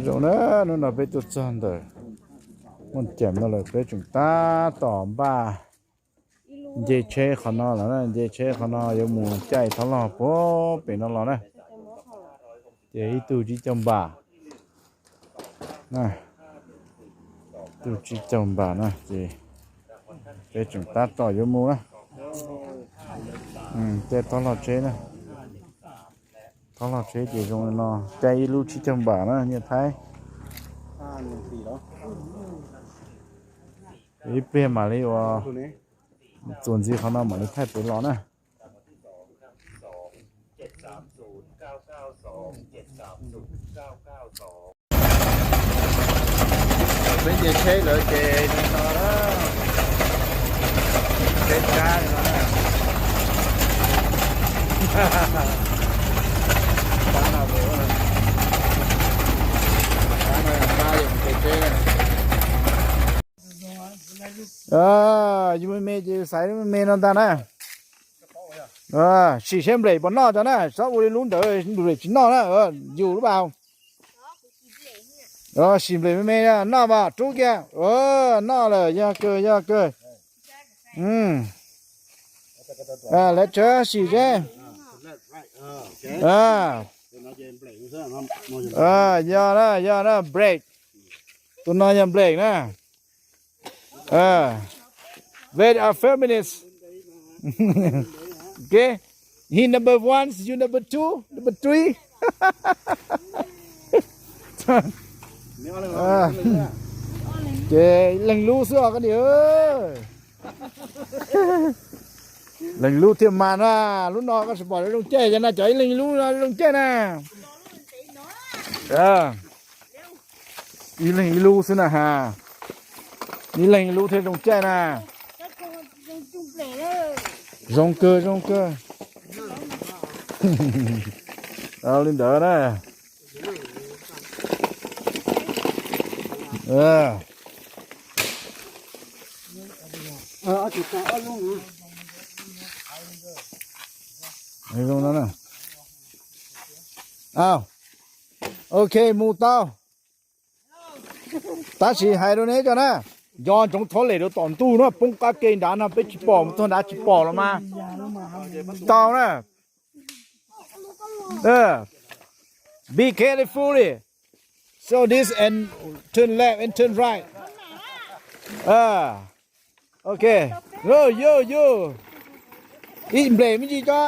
Zoo na, hnub no peb tuaj txog ntawm Muaj Ceem no lawm, peb tseem tab tom npaj nce tsheb qhov no lawm na, nce tsheb qhov no yuav mus caij thab log puag pem no los na. Ces ib tug tsib caug npam, ib tug tsib caug npam na, ces peb tseem tab tom yuav mus na. Caij thab log tsheb na, thab log tsheb ces zoo li no, caij ib lub tsib caug npam na, nyiaj Thaib. Ib pliag mam li ua, txuas ntxiv qhov no mam li thaij pem los na. Peb nce tsheb lawm ces no na, tsheb kab no na. Kab no, kab no, kab yus nce tsheb na. Yus me me ces xaiv me me no ntag na. Sim seb nplej puas noj tso na, txhob ua li lub ntawd nplej tsis noj na, yus lub pas. Sim nplej me me noj mas rub kiag, noj lawm, yog kawg, yog kawg. Lawv tseem sim seb. Yog na, yog na, break. Tus no yog break na. Wait a few minutes. Okay. He number one, you number two, number three. Ces leeg lub xwb os koj niam. Leeg lub thiaj mas na, lub no koj tsis pom zoo caij, yog no cov ib leeg lub no zoo caij na. Ib leeg ib lub xwb na ha. Ib leeg ib lub thiaj zoo caij na. Zoo kawg, zoo kawg. Li ntawd na. Ok, mus tau. Tab sis hais rau neb tso na, nco ntsoov thov lem rau tom ntug no, poob qab ke nrad no peb tsis pom, mus txog nrad tsis pom los mas tau na. Be carefully. So this and turn left and turn right. Ok. Yo, yo, yo. Ib nplej me ntsis tso.